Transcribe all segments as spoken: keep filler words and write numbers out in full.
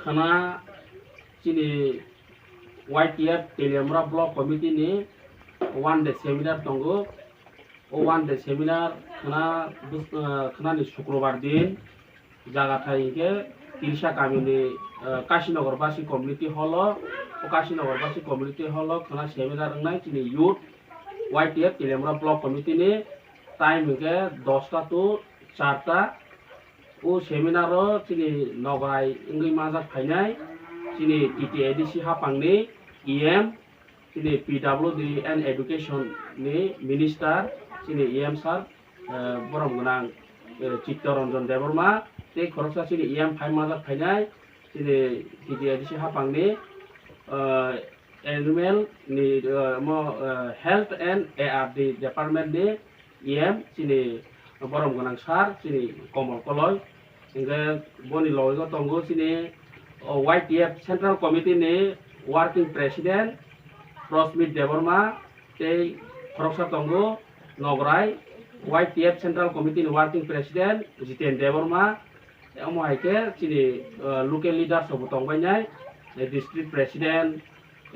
Khna chini Y T F Teliamura Block Committee ni one day seminar tongo. O one day seminar khna bus-, ah, khnani Sukrobar din jaga thai hinkhe Tirsa kamini, ah, Kasinagar Basi Community Hall o, o Kasinagar Basi Community Hall o khna seminar wngnai chini youth Y T F Teliamura Block Committee ni time hinkhe dosta to charta. O seminar o chini nograi wngwi manjak phainai chini T T A D C hapangni E M, chini P W D and Education ni Minister, chini E M sir, eh, borom gwnang, eh, Chittaranjan Debbarma, tei khoroksa chini E M phai manjak phainai chini T T A D C hapangni, eh, animal ni, eh, mo, eh, Health and A R D Department ni E M chini borom gwnang sir chini Komol Koloi. Hinkhe boni logi o tongo chini, o, Y T F Central Committee ni Working President Rosmit Debbarma tei khoroksa tongo nograi Y T F Central Committee ni Working President Jiten Debbarma. Omo hai khe chini, eh, local leaders rok bo tongbainai, eh, District President,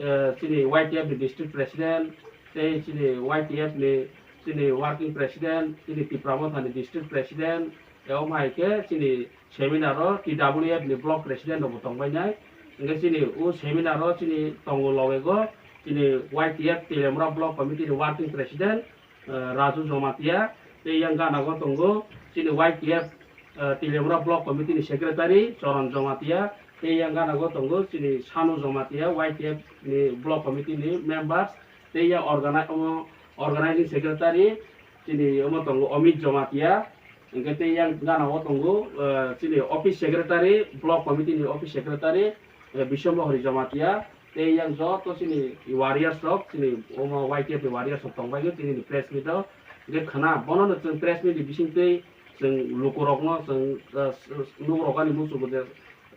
eh, chini Y T F ni District President, tei chini Y T F ni chini Working President, chini Tipra Motha ni District President, eh, omo hai khe chini seminar o T W F ni Block President rok bo tongbainai. Hinkhe chini o seminar o chini tongo logego chini Y T F Teliamura Block Committee ni Working President, eh, Raju Jomatia, tei yang gana o tongo chini Y T F, eh, Teliamura Block Committee ni Secretary Choron Jomatia, tei yang gana o tongo chini Sanu Jomatia, Y T F ni Block Committee ni members, tei yang organi-, omo Organizing Secretary chini omo tongo Amit Jomatia, hinkhe tei yang gana o tongo, eh, chini Office Secretary, Block Committee ni Office Secretary, eh, Biswambo Hari Jomatia, tei yang joto chini warriors rok, chini omo Y T F ni warriors rok tongbaio tini ni press meet o. Hinkhe khna bono no chwng press meet ni bisingtwi chwng lukurokno chwng, ah, s-, s-, nukrok ani muchugo je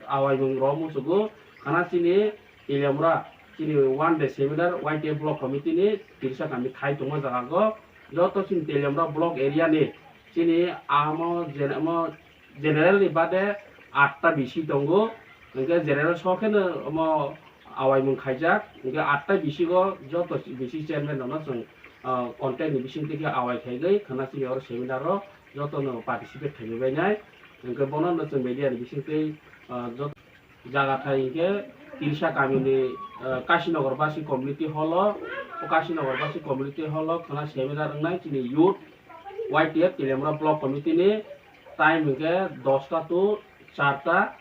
awaimung rok muchugo. Khna chini Teliamura chini one day seminar Y T F Block Committee ni tirsa kami thai tongma jaga go joto chini Teliamura Block area ni chini amo je amo general ni bade atta bisi tongo, hinkhe general so kheno omo awaimung khaijak, hinkhe atta bisi go joto bisi chairman rokno chwng, ah, contact ni bisingtwi khe awai khaigwi khna chini oro seminar o jotono participate khaigwi bainai, hinkhe bono no chwng media ni bisingtwi, ah, jot-, jaga thai hinkhe Tirsa kamini, ah, Kasinagar Basi Community Hall o, o Kasinagar Basi Community Hall o khna seminar wngnai chini youth Y T F Teliamura Block Committee ni time hinkhe dosta to charta.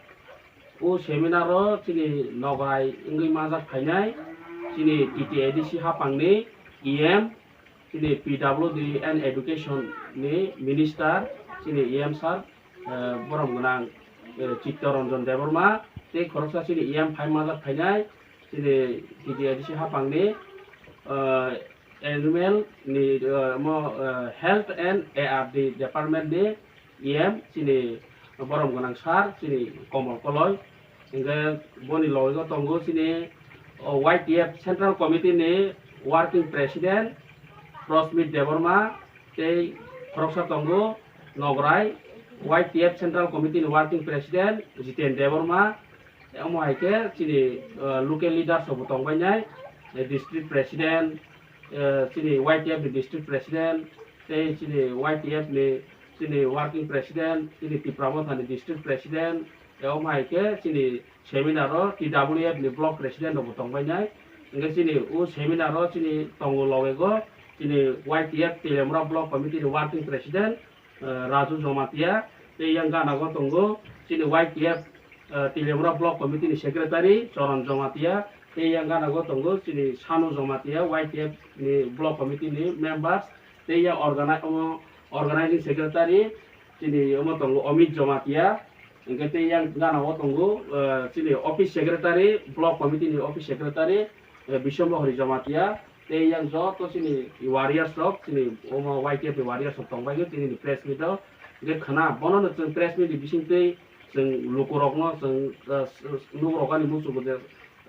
O seminar o chini nograi wngwi manjak phainai chini T T A D C hapangni E M, chini P W D and Education ni Minister, chini E M sir, eh, borom gwnang, eh, Chittaranjan Debbarma, tei khoroksa chini E M phai manjak phainai chini T T A D C hapangni, eh, animal ni, eh, mo, eh, Health and A R D Department ni E M chini borom gwnang sir chini Komol Koloi. Hinkhe boni logi o tongo chini, o, Y T F Central Committee ni Working President Rosmit Debbarma, tei khoroksa tongo nograi Y T F Central Committee ni Working President Jiten Debbarma. Omo hai khe chini, uh, local leaders rok bo tongbainai, eh, District President, eh, chini Y T F ni District President, tei chini Y T F ni chini Working President, chini Tipra Motha ni District President, eh, omo hai khe chini seminar o T W F ni Block President rok bo tongbainai. Hinkhe chini o seminar o chini tongo logego chini Y T F Teliamura Block Committee ni Working President, eh, Raju Jomatia, tei yang gana o tongo chini Y T F, eh, Teliamura Block Committee ni Secretary Choron Jomatia, tei yang gana o tongo chini Sanu Jomatia, Y T F ni Block Committee ni members, tei yang organi-, omo Organizing Secretary chini omo tongo Amit Jomatia, hinkhe tei yang gana o tongo, eh, chini Office Secretary, Block Committee ni Office Secretary, eh, Biswambo Hari Jomatia, tei yang joto chini warriors rok, chini omo Y T F ni warriors rok tongbaio tini ni press meet o. Hinkhe khna bono no chwng press meet ni bisingtwi chwng lukurokno chwng, ah, s-, s-, nukrok ani muchugo je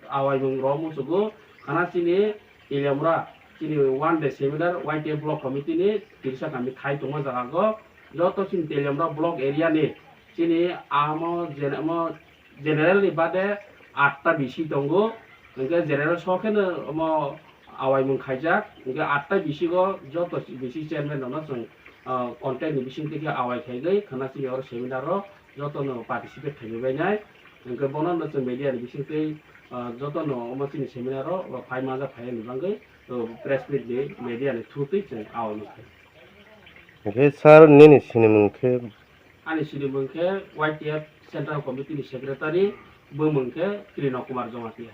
awaimung rok muchugo. Khna chini Teliamura chini one day seminar Y T F Block Committee ni tirsa kami thai tongma jaga go joto chini Teliamura Block area ni chini amo je amo General ni bade atta bisi tongo, hwnkhe general so kheno omo awaimung khaijak, hwnkhe atta bisi o joto bisi chairman rokno chwng, ah, contact ni bisingtwi khe awai khaigwi khwna chini oro seminar o jotono participate khaiwi bainai, hwnkhe bono no chwng media ni bisingtwi, ah, jotono omo chini seminar o phai manja phai ni bagwi, ah, press meet ni media ni through twi chwng awai mankha. Hwnkhe sir nini sinimung khe? Ani sinimung khe Y T F Central Committee ni Secretary, bumung khe Trino Kumar Jamatia.